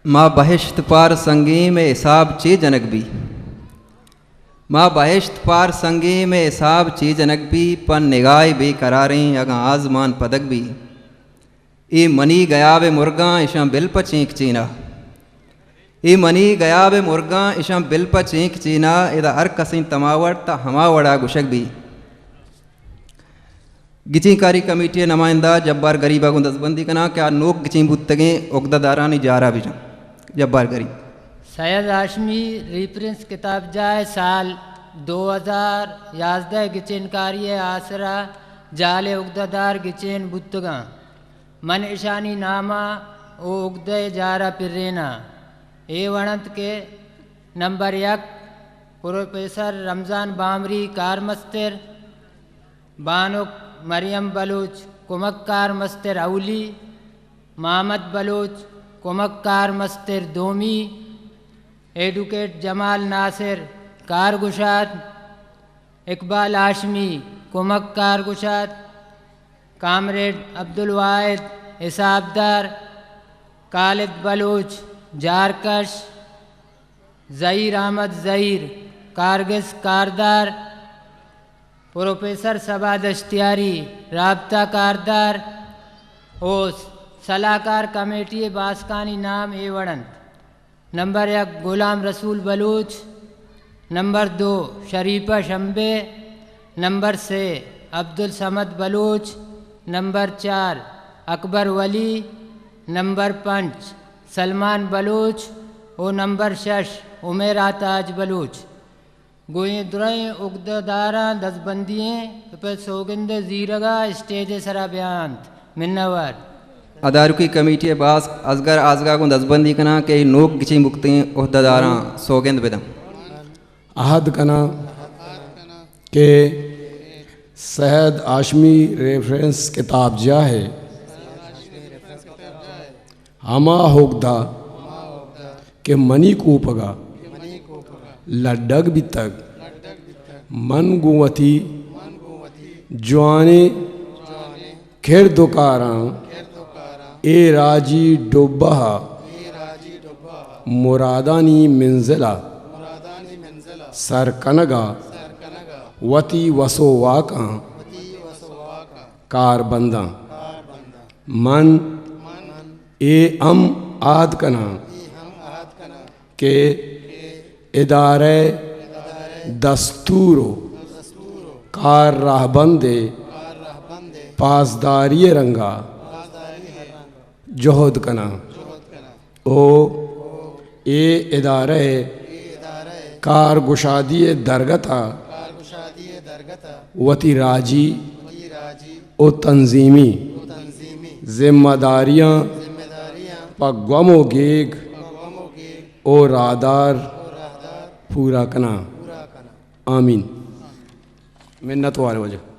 ما بہشت پار سنگیں، مئے حساب چے جنگ بی؟ ما بہشت پار سنگیں، مئے حساب چے جنگ بی؟ پہ نگاہ بے قراریں، اگاں آزمان پدگ بی۔ اے منی گیاب مرگاں، اشاں بل پہ چینک چینا۔ اے منی گیاب مرگاں، اشاں بل پہ چینک چینا۔ ادا ہر کسیں تما وڑ تا ہما وڑا گوشگ بی۔ گچین کاری کمیٹی ءِ نمائندہ جبار گریب ءَ گوں دزبندی کناں کہ آ نوک گچین بوتگیں اگدہ دارانی جار ءَ بجن۔ جبار گریب۔ سید ہاشمی ریفرنس کتابجاہ ءِ سال دو ہزار یازدہ ءِ گچین کاری ءِ آسرا جال ءِ اگدہ دار گچین بوتگاں۔ من اشانی نام ءَ او اگدہ ءِ جار ءَ پریناں۔ اے وڑ انت کہ نمبر یک، پروفیسر رمضان بامری، کارمستر، بانک مریم بلوچ، کمک کار مستر اولی، محمد بلوچ، کمک کار مستر دومی، ایڈوکیٹ جمال ناصر، کارگشاد، اقبال ہاشمی، کمک کارگشاد، کامریڈ عبدالواحد، حسابدار، خالد بلوچ، جارکش، ظہیر احمد ظہیر، کارگس کاردار، پروفیسر صبا دشتیاری، رابطہ کاردار، او صلاحکار کمیٹی ءِ باسکانی نام اے وڑ انت: نمبر یک، غلام رسول بلوچ، نمبر دو، شریفہ شمبے، نمبر سے، عبدالصمد بلوچ، نمبر چار، اکبر ولی، نمبر پنچ، سلمان بلوچ، او نمبر شش، عمیرا تاج بلوچ۔ گوں اے درائیں اگدہ داراں دزبندی ایں، پہ سوگند ءِ زیرگ ءَ اسٹیج ءِ سرا بیا انت۔ منتوار۔ ادارکی کمیٹی ءِ باسک اصغر آزگا گوں دزبندی کناں کہ اے نوک گچین بوتگیں عہدہ داراں سوگند بدن۔ عہد کناں کہ سید ہاشمی ریفرنس کتابجاہ ءِ ہما اگدہ کہ منی کوپگ ءَ لڈگ بیتگ، من گوں وتی جوانیں کرد ءُ کاراں اے راجی ڈبہ ءَ مرادانی منزل ءَ سر کنگ ءَ وتی وس ءُ واکاں کار بنداں۔ من اے ہم عہد کناں کہ ادارہ ءِ دستور ءُ کار رہبند ءِ پاسداری ءِ رنگ ءَ جہد کناں ءُ اے ادارہ ءِ کارگشادی ءِ درگت ءَ وتی راجی ءُ تنظیمی ذمہ داریاں پہ گوم ءُ گیگ ءُ راہدار پورا کناں۔ آمین۔ منت وار واجہ۔